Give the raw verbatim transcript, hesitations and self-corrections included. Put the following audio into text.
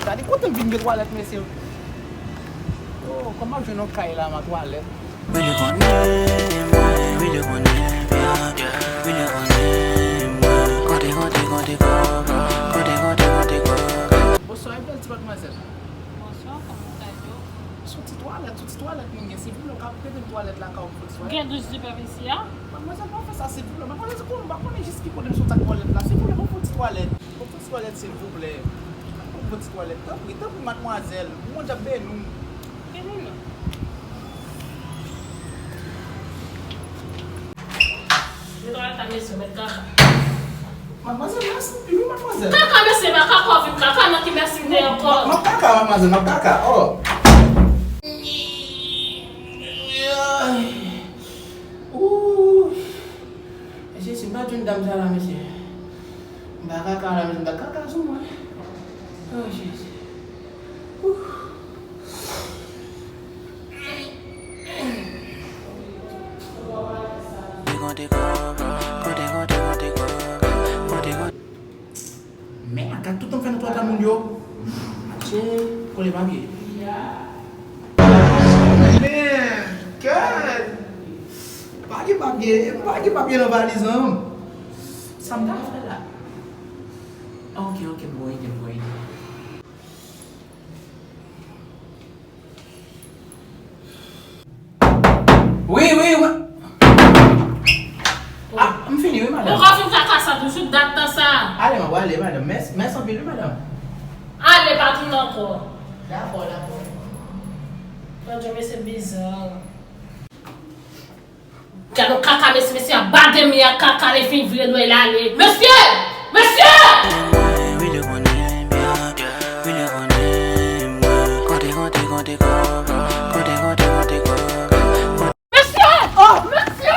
Gade kote m vin gen twalèt, mesye. Oh, kòman m jwenn yon kay la, ma twalèt? Bonswa, e bèl ti madmwazèl. Bonswa, kòman w ye? Se yon ti twalèt, se yon ti twalèt moun gen. Silvouplè, w ka prete m twalèt lakay ou, m fè ti twalèt? Gen douch dipèp isi a? Madmwazèl, pa fè sa, silvouplè. Madmwazèl, se kòman m pa konnen jis ki kote m sot ak twalèt la. Silvouplè, ban m fè ti twalèt. Ban m fè ti twalèt, silvouplè. Ban m fè ti twalèt, tanpri, tanpri, madmwazèl. Bondye ap beni w. Beni nou. Netwaye ta mesye, mèt kaka. Madmwazèl, mèsi anpil, wi, madmwazèl. Kaka, mesye, pa kaka, w vin kaka, nan ki mèsi m te ankò? M ap kaka, madmwazèl, m ap kaka, oh. Ooh. Mesye, si m pa t jwenn dam sa la, mesye. M pa kaka la, mesye, m ta kaka sou mwen. Oh, Jezi. Ooh. Men, gad tout tan m fè nan twalèt a moun yo. Matche, kole papye. Men, gad. Pa gen papye, pa gen papye nan valiz lan. Sa m ta fè la? Ok, ok, m gon ide, m gon ide. Wi, wi, wi. Ah, m fini, wi, madanm. Ou ka fin kaka sa toujou dat tan sa. Ale, m ap ale, madanm. Mèsi, mèsi anpil, wi, madanm. Ale, pa tounen ankò. Dakò, dakò. Bondye, mesye bizar. Gade yon kaka, mesye, mesye a bade mi a kaka, li fin vire dwèt li ale. Mesye! Mesye! Mesye! Oh! Mesye!